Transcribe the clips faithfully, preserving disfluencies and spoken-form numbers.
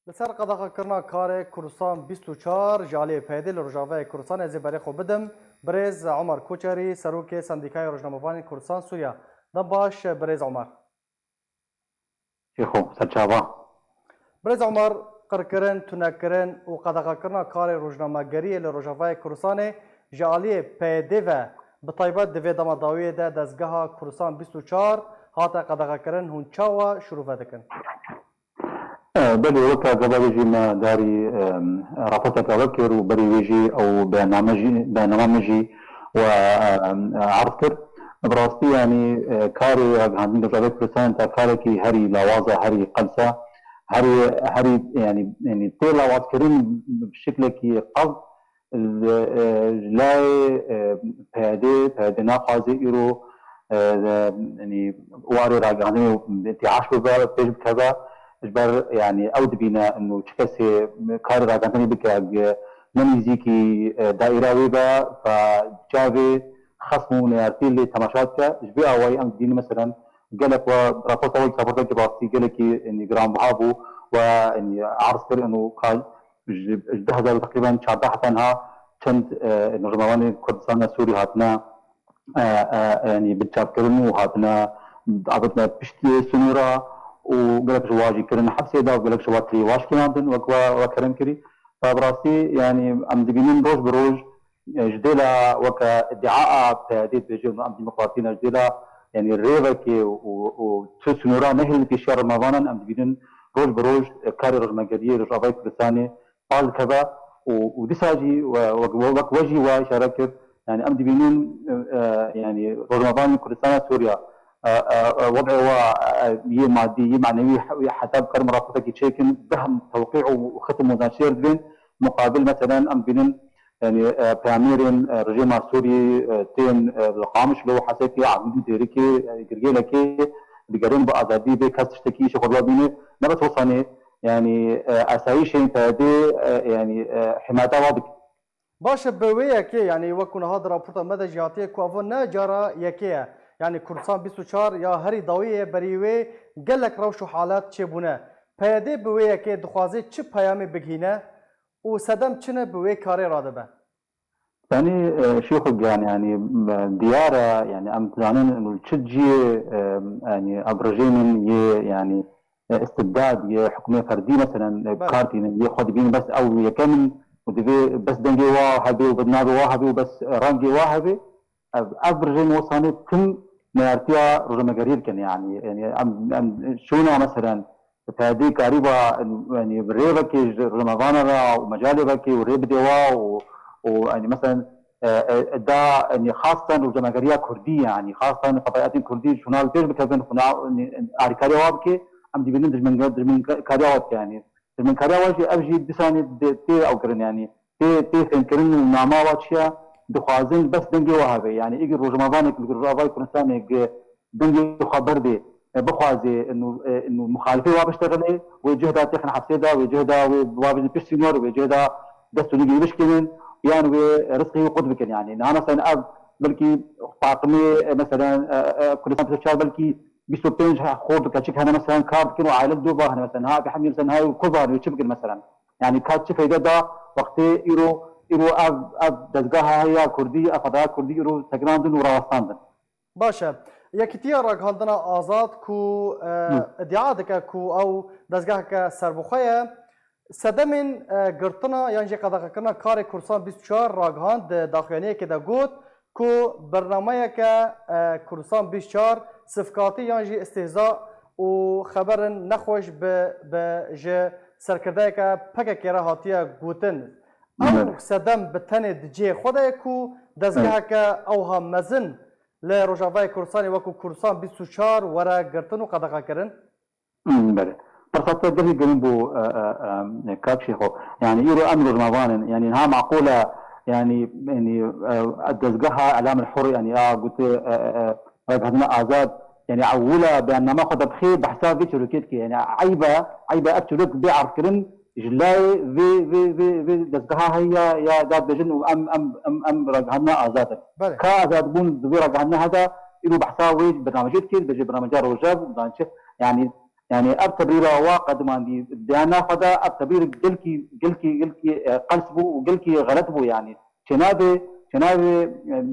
Li ser qedexekirina karê Kurdistan bîst û çar ji aliyê P Y D'ê li Rojavayê Kurdistanê ez ê berê xwe bidim birêz Omer Koçerî, Serokê Sendîkayê Rojnamevanên Kurdistan Sûriya. Dem baş birêz Omer. Şêxo, serçava. Birêz Omer, qirkirin, tunekirin û qedexekirina karê rojnamegeriyê li Rojavayê Kurdistanê ji aliyê P Y D ve, bi taybet di vê dema dawiyê de dezgeha Kurdistan bîst û çar hate qedexekirin, hûn çawa şirove dikin? Belê, weke gava jî me darî raporteke we kir û berî wê jî ew bername jî, bernama min jî we erd kir. Bi rastî, yanî, karê ragihandin li Rojavayê Kurdistanê ta karekî herî lawaz e, herî qels e, herî, herî, yanî, yanî tê lawazkirin bi şiklekî qels. Li, e, ji layê, e, P Y D, P Y D naxwaze îro, e, de, yanî warê ragihandinê û têaş bibe, pêş bikeve. Ji ber, yanî ew dibîne û çi kesê karê ragihandinê bike, ge ne nîzîkî, e, daîra wê be, fa çavê xesm û neyartî lê temaşa dike. Ji vê awayî em dibînin, meselen, gelek we raporta we, raporta ki rastî gelekî, yanî, giranbiha bû, we, yanî, arz kir û ka ji, ji du hezar û teqrîben çardeh heta niha çend, e, rojnamevanê Kurdistana Sûrî hatine, e, e, yanî binçavkirin û hatine avêtine pişt sînora û gelek ji wa jî kirin hepsê de û gelek ji wa tirî wa şikînandin, wek we, we kerem kirî. Fa bi rastî, yanî, em dibînin roj bi roj, e, ji dêla weke îdia a P Y D dibêje, em demokratî ne, ji dêla, yanî, rêvekê û, û tu sînora nehêl li pêşiya rojnamevanan em dibînin roj bi roj, e, karê rojnamegeriyê li Rojavayê Kurdistanê bal dikeve û, û dîsa jî we, wek, wek we jî we îşare kir, yanî em dibînin, e, e, yanî rojnamevanên Kurdistana Sûriya, e, e, e, wed'ê we, e, yê madî, yê manewî he-, heta bikarin raportekî çêkin, dehm tewqî û xit û mozançiyê dibên, muqabil, meselen, em dibînin, yanî, e, peyamnêrên, e, rejîma Sûrî, e, tên, e, li Qamişlo, Hesekê, Amîdî, Dêrikê, e, Girgêlekê digerin bi azadî, bê kes tiştekî îşê xwe li we bîne. Ne bes wisa ne, yanî, e, asayîşên P Y D, e, yanî, e, himata wa dikin. Baş e, bi wê yekê, yanî wekû niha di raporta me de jî hatiye ku evo ne cara yekê ye. Yanî Kurdistan bîst û çar ya herî dawî ye, berî wê gelek rewş û halat çêbûne. P Y D bi wê yekê dixwaze çi peyamê bigihîne û sedem çi ne bi wê karê radibe? Yanî, e, Şêxo Giyan, yanî, e, diyar e, yanî em dizanin li çi cihê, e, yanî ev rejîmên yê, yanî, e, istibdad, yê hukmê ferdî, meselen, e, Belê. kar tînin, yê xwe dibînin bes ew yekem in û divê bes dengê wa hebe û bes navê wa hebe û bes rengê wa hebe. Ev, ev rejîm wisa ne tim neyartiya rojnamegeriyê dikin, yanî, yanî em, em şûna, meselen, P Y D karîba, yanî, bi rêvekê ji rojnamevana re û mecalê vekê û rê bidê wa û, û, yanî, meselen, e, e, da, yanî, xastan rojnamegeriya kurdî, yanî, xastan fedayetên kurdî şûna li pêş bikevin, xwena, yanî, alîkariya wa bike, em dibînin dijmin-, dijminkariya wa dike, yanî. Dijminkariya wa jî, ev jî dîsanî dê, tê ew kirin, yanî, tê, tê fêmkirin û nama wa çi ye, dixwazin bes dengê wa hebe, yanî, îgir rojnamevanek li Rojavayê Kurdistanê gi dengê xwe berdê, e, bixwaze, inu, e, inu muxalifê wa biştexile, wê cih de têxin hepsê de, wê cih de wê wa bijin pişt sînor, wê cih de dest û lîgê bişkînin, yan wê rizqê wî qut bikin, yanî. Niha, meselen, ev belkî taqimê, e, meselen, e, e, Kurdistan bîst û çar belkî bîst û pênc he-, xort û keçik hene, meselen, kar dikin û aile li dû va hene, meselen, ha, bi hemî, meselen, ha, ku va hene, çi bikin, meselen. Yanî, ka çi feyde da, wextê îro, îro ev, ev dezgeha heye ya kurdî, ev fedaya kurdî îro sekinandin û rawestandin. Baş e. Yekîtiya Ragihandina Azad ku, e, Hı. îdia dike ku ew dezgeheke serbixwe ye, sedemên, e, girtina yan jî qedexekirina karê Kurdistan bîst û çar ragihand di daxuyaniyekê de got ku bernameyeke, e, Kurdistan bîst û çar sifkatî yan jî îstihza û xeberin nexweş bi, bi ji serkirdeyeke P K K re hatiye gotin. Ew Belê. sedem bi tenê di cihê xwe de ye ku dezgeheke ewha mezin li Rojavayê Kurdistanê wekû Kurdistan bîst û çar were girtin û qedexekirin? Hmm, belê. Pirsa te gelî giring bû, e, e, e, kak Şêxo. Yanî îro em rojnavan in. Yanî niha maqûl e, yanî, yanî, e, dezgeha Îlam el Hur, yanî a gote, e, e, e, Ragihandina Azad, yanî ewila beyanname xwe de bixê behsa vê çîrokê dike. Yanî eyb e, eyb e ev çîrok bê erdkirin, ji layê vê, vê, vê, vê dezgeha heye ya, ya dadbêjin û em, em, em, em ragihandina azad in. Belê. Ka azadbûn di vê ragihandina heda, îro behsa wê bernamecê dikir, dibêje bernameca rojev û dan çi, yanî Yani ev tebrîra wa qedimandî biyana xwe de ev tebrîr gelkî, gelkî, gelkî, e, qels bû û gelkî xelet bû yani. Çênabê, çênabê,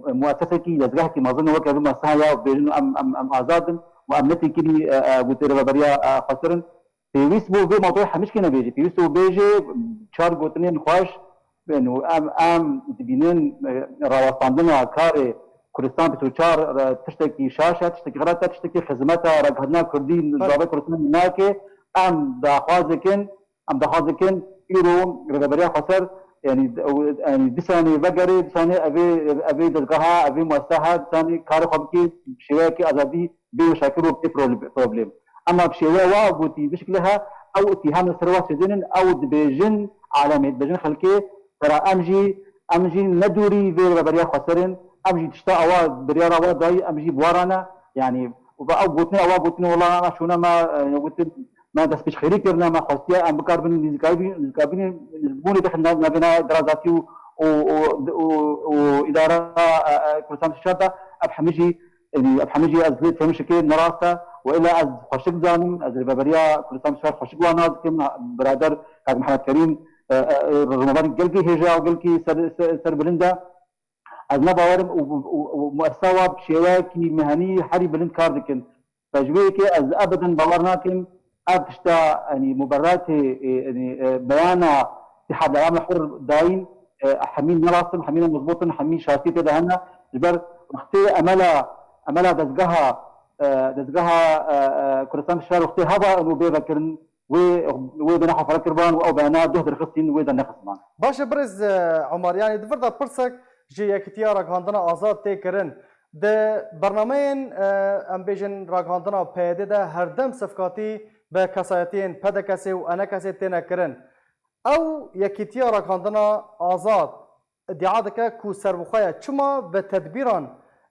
e, muesesekî, dezgehekî mezin weke vê mueseseha ya bêjin em, em, em azad in û em ne têkilî, e, e, gotê rêveberiya, e, xweser in. Pêwîst bû vê mewduê hemî şikê nebêjî. Pêwîst bû bêjê çar gotinên xweş, û em, em dibînin, e, rawestandina karê Kurdistan bîst û çar, e, tiştekî şaş e, tiştekî xelet e, tiştekî xizmet e, ragihandina Kurdî, Belê. Dawê Kurdistanê nake. Em daxwaz dikin, em daxwaz dikin, îro Rêveberiya Xweser, yanî, yanî disanê vegerê, disanê evê, evê dezgeha, evê mueseha, disanê karê xwe bike, bi şêweyekî azadî, bê muşakil û bê pro-, problem. Ema bi şêweya wa gotî, bi şekilê he, ew îtîham li ser wa çêdinin, ew dibêjin alemê, dibêjin xelkê, sera em jî, em jî ne dûrî vê rêveberiya xweser in, em jî tişta awa, biryara wa dayî, em jî bi wa re ne. Yanî, û ew gotinê, ewa gotinê, wela me şûna me, e, gotin, me destpêçxêrî kirine, me xwestiye em bikaribin nîzikayî bî-, nîzikabînê, nîzikbûnê bixin nav-, navêna derazatî û, û, û, û, û îdara, e, e, Kurdistan Şer de, ev hemî jî, yanî, ev hemî jî ez lê têmişikê ne rast e û êla ez xweşik dizanim, ez rêveberiya Kurdistan Şer xweşik wan nas dikim, birader Kak Mihemed Kerîm, e, e, e, rojnamevanî gelkî hêja û gelkî ser, ser, serbilind e. Ez ne bawer im û, û, û, û muesesa wa bi şêweyekî mehanî herî bilind kar dikin. Ji vê yekê ez ebeden bawer nakim, ev tişta, yanî, muberatê, e, yanî, e, beyana Îtîhad Îlamê Hur dayîn, e, hemî ne rast in, hemî ne mizbût in, hemî şaştî tê de hene. Ji ber wextê emela, emela dezgeha, e, dezgeha, e, e, Kurdistan Şer wextê heba û bê vekirin, wê, wê bêhna xwe ferq kiriban û ew bêhna duh derxistîn, wê dernexistiban. Baş e, birêz, e, Omar, yanî di vir de pirsek ji Yekîtiya Ragihandina Azad tê kirin. Di bernameyên, e, em bêjin, ragihandina P Y D de herdim sifkatî bi kesayetiyên P D K S û E N K S têne kirin. Ew Yekîtiya Ragihandina Azad îdia dike ku serbixwe ye. Çima bi tedbîran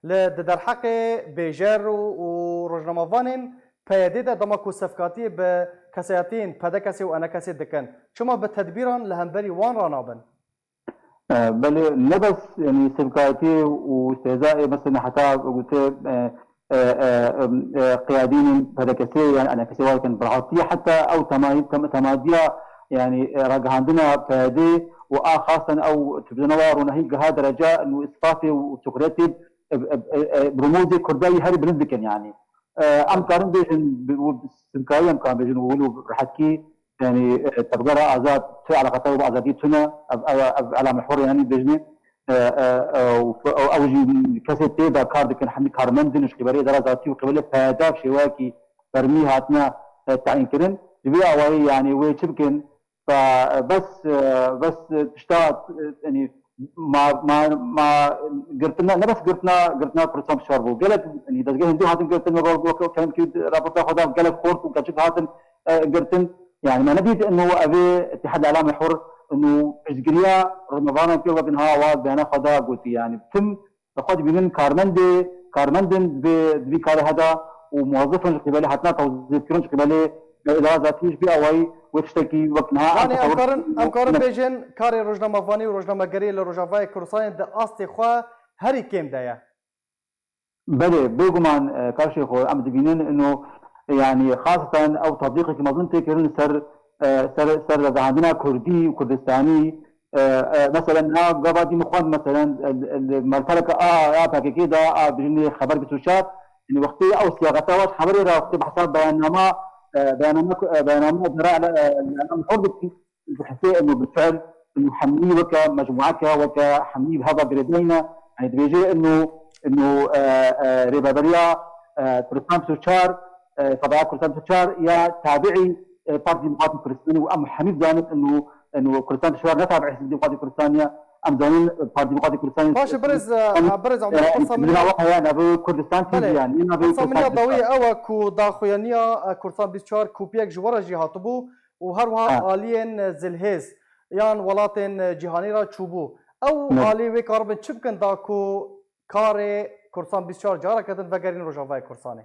li, di derheqê bêjer û, û rojnamevanên P Y D de, dema ku sifkatiyê bi kesayetiyên P D K S û E N K S dikin, çima bi tedbîran li hemberî wan ranabin? E, belê, ne bes, yanî, sivkayetî û sêza ê, mesela, heta gote, e, e, e, em, e, qiyadînên P D K S yan E N K S wa dikin, bi rastî heta ew temayî-, tem-, temadiya, yanî, e, ragihandina P Y D û a xasten ew tibzena wa ronahî giha derece û îsfatê û suxriyetê, e, e, e, e, bi rumûzê Kurda yî herî bilind dikin, yanî. E, em karin bêjin, bi, û bi sivkayî em karin bêjin, û wilo bi rehetkî, yanî, e, tevgera azad tu eleqedar bi azadî tune, ev, ev, ev Îlamê Hur, yanî, bêjinê, e, e, e, û, û ew jî kesê tê de kar dikin, hemî karmend in, ji qîbelê Îdara Zatî û qîbelê P Y D şêweyekî fermî hatine, e, tayîn kirin. Ji vê awayî, yanî, wê çi bikin? Fa, bes, e, bes, e, tişta, e, yanî, ma, ma, ma girtina, ne bes girtina, girtina Kurdistan Şer bû. Gelek, yanî, dezgehên dû hatin girtin, me wek, wek, wek, wek, raporta xwe da, gelek xort û keçik hatin, e, girtin. Yanî, me nedît ino evê Îtîhad Îlamê Hur, ino piştgiriya rojnamevanan pê wek niha wa beyana xwe da gotî. Yanî, tim xwe dibînin karmendê, karmendin vê, di vî karê heda û muwezifin ji qîbelê hatina tewzîfkirin ji qîbelê, e, Îdara Zatî ji vî awayî wê tiştekî wek niha. Yanî em karin, em karin bêjin karê rojnamevanî û rojnamegeriyê li Rojavayê Kurdistanê di astê xwe herî kêm de ye. Belê, bêguman, e, karşê xwe em dibînin ino, yanî, xaseten ew tetbîqekî mezin tê kirin ser, e, ser, ser ragihandina Kurdî û Kurdistanî, e, e, meselen, na gava dî min xwend, meselen, e, e, merteleke a, a P K K de, a bijinê Xeber bîst û çar, yanî, wextê ew siyaqeta wa ji xeberê re, wextê behsa beyannama, e, beyannama, e, beyannama dera, e, e, hor dikin. Dihise ino bi fiil, ino hemî weke mecmueke, weke hemî bi heva girêdayî ne. Yanî dibêje ino, ino, e, e, rêveberiya, e, Kurdistan bîst û çar, e, Sedaya Kurdistan bîst û çar ya tabiî, e, Partî Demokratîk Kurdistanê û em hemî dizanin ino, ino Kurdistan bîst û çar ne tabiî Hizbê Demokratîk Kurdistanê ye. Em zanin, e, Partî Demokratîk Kurdistanê. Baş e, birêz, e, birêz Omar, pirsa min ya, heye navê Kurdistan T V, belê, yani, navê pirsa min ya dawî ye ew e ku daxuyaniya, e, Kurdistan bîst û çar kopyek ji we re jî hatibû. Û her wiha aliyên zilhêz yan welatên cîhanî re çûbû. Ew alî wê karibin çi bikin da ku karê Kurdisan bîst û çar careke din vegerîn Rojavayê Kurdistanê?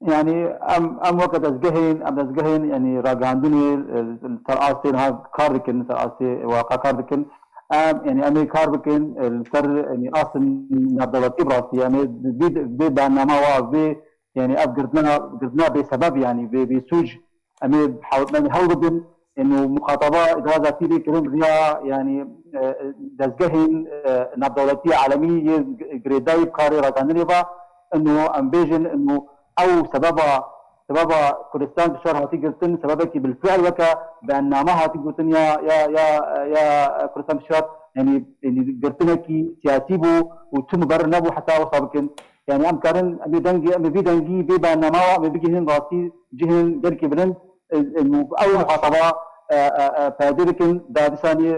Yanî em, em weke dezgehên, em dezgehên, yanî ragihandinê, e, li ser astê niha kar dikin, li ser astê waqa kar dikin. Em, yanî em ê kar bikin, e, li ser, yanî astên navdewletî bi rastî. Em ê vê, vê bernama wa, vê, yanî ev girtina, girtina bêsebeb, yanî bê, bêsûc, Em ê hewl, em ê hewl bidin, ên û muxataba îdara zatî lê kirin riya, yanî, e, dezgehên, e, navdewletî alemî yê girêdayî bi karê ragihandinê ve, ên û em bêjin, ên û ew sebeba, sebeba Kurdistan Bişar hatî girtin, sebebekî bilfiil weke beyanname hatî gotin ya, ya, ya, ya Kurdistan Bişar, yanî, yanî girtinekî siyasî bû û tu muberir nebû heta wisa bikin. Yanî em karin, em ê dengê, em ê vî dengî, vê beyannama em ê bigihînin rastî cihên gelkî bilind, e, e, ew muxataba, e, e, e, peyde bikin, da disanî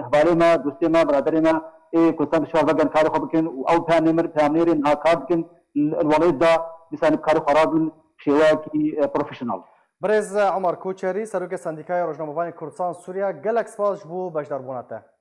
hevalê me, dostê me, biraderê me, ê Kurdistan Bişar vegerin karê xwe bikin û ew peyamnêr, peyamnêrên niha kar dikin, li, li welayê da disanî bi karê xwe radin şêweyekî, e, profesyonel. Birêz Omar Koçerî, Serokê Sendîkaya Rojnamevanê Kurdistan Sûriye, gelek spas ji bo beşdarbûna te.